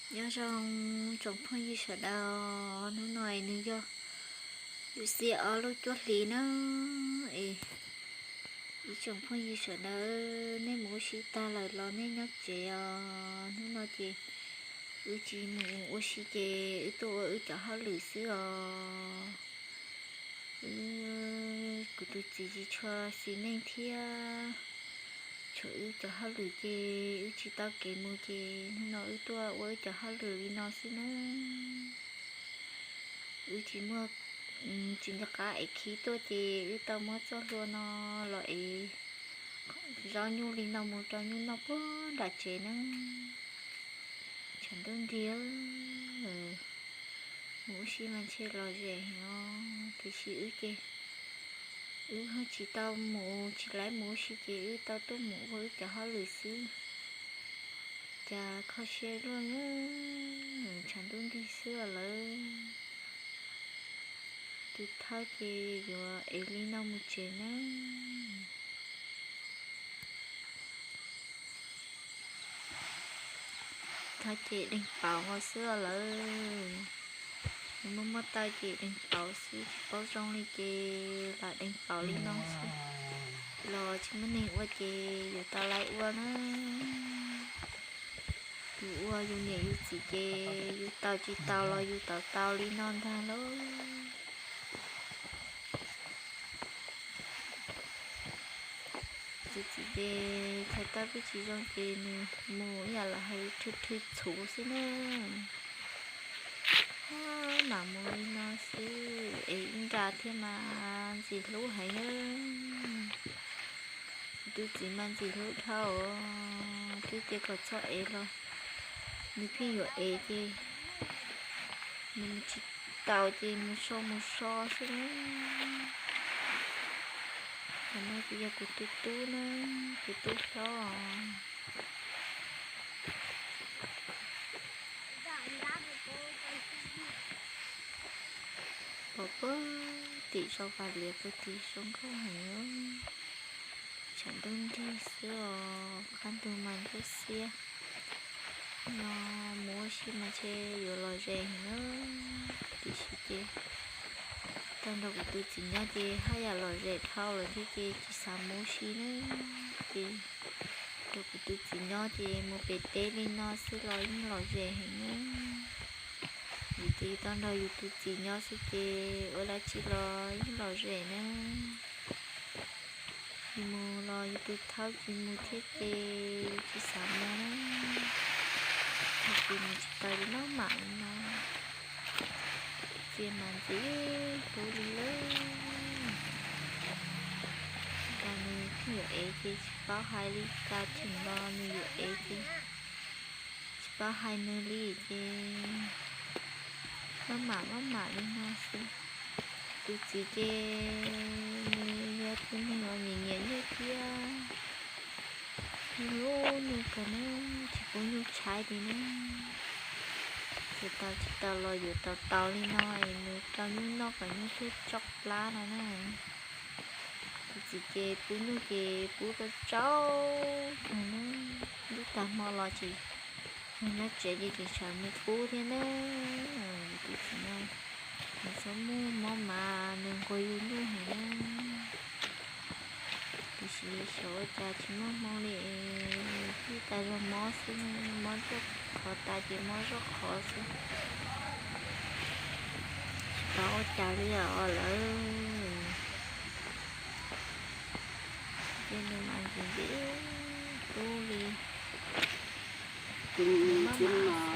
Nyob zoo tsoom phooj ywg sawv daws, hnub no es nws yog lub xiab ob lub cuaj hli na, es ib tsoom phooj ywg sawv daws, nej mus ua si tag lawm los nej nyob tsev os. Hnub no ces wb tsis mus ua si ces wb tuaj ua wb cov hauj lwm xwb os. Wb, kuv tus txiv tsis tshua xis neej thiab, tshuav wb cov hauj lwm ces wb tsis tau kev mus ces hnub no wb tuaj ua wb cov hauj lwm li no xwb na. Wb tsis muaj, tsis nco qab ev khib tuaj ces wb tau muab txoj hlua no los ev zaub nyuj li no mus rau nyuj noj puag nram tsev na. Tshav ntuj nrig, mus ua si mas ntshe lom zem heev os, tiam sis wb ces wb ho tsis tau mus, tsis laib mus ua si ces wb tau tuaj mus ua wb cov hauj lwm xwb. Cas kho siab luaj, tshav ntuj nrig xwb os lawv. Tus thawj ces yuav ev li no mus tsev na. Thawj ces deeg pauv xwb os lawv. Nws muaj muaj taw ces deeg pauv xwb, tsis paub zoo li ces lam deeg pauv li no xwb. Los tsis muaj neeg ua ces yuav tau lawv ua na. Yus ua yus niam yus txiv ces yus tau tsis tau los yus tau tau li no ntag lauj. Tus txiv ces thaum tau peb tsis zoo ces nws mus ib yam li hais rhwj rhwj txhuv xwb na. Mam mus li no xwb es ib nra thiab mas ntxim hlub heev. Tus txiv mas ntxim hlub dhau, twb tias kom txhob ev los nws pheej yuav ev ces nws mus tsis tau ces mus so mus so xwb. Qhov no ces yog kuv tus tub na, tus tub hlob. Pom puag tim sau pas liav puag tim zoo nkauj heev. Tshav ntuj nrig xwb os, qab ntug mas ntsuab xiab. No mus ua si mas ntshe yuav lom zem heev na, tiam sis ces tau nrog kuv tus txiv nyob ces haj yam lom zem dhau lawm thiab ces tsis xav mus ua si na. Ces nrog kuv tus txiv nyob ces mus pem teb li no xwb los yeej lom zem heev na. Vim tias yus tau nrog yus tus txiv nyob xwb ces ua dab tsi los yeej lom zem na. Yus mus los yus tus thawj tsis mus thiab ces yus tsis xav mus na. Thaum kuv mus tsis tau yus maj mam li no. Txiv mas ntxim hlub li lawm. Cas nws pheej yuav ev ces tsis paub hais li cas, cheem los nws yuav ev ces tsis paub hais nws li ces maj mam maj mam li no xwb. Tus txiv ces nws yog tus neeg uas nyiam nyiam nyuj thiab hlub nyuj kawg na, tsis pub nyuj tshaib li na. Txawm tau tsis tau los yuav tau tau li no es nws rau nyuj noj kom nyuj tshaib tsoj plab no na. Tus txiv ces pub nyuj ces pub rau tsau hnub, lub tag hmo los tseem nyob tsev ces tseem sawv mus pub thiab na. Tus txiv no nws txhob muaj mob mas nws nquag yus nyuj heev na. Tiam sis xyov ua cas tsis muaj hmoo li, tib tas zog mob xwb, mob zoj qhov tas ces mob zoj qhov xwb. Tsis paub ua cas li os lawv. Ces nws mas ntxim ntxim hlub li. Nws maj mam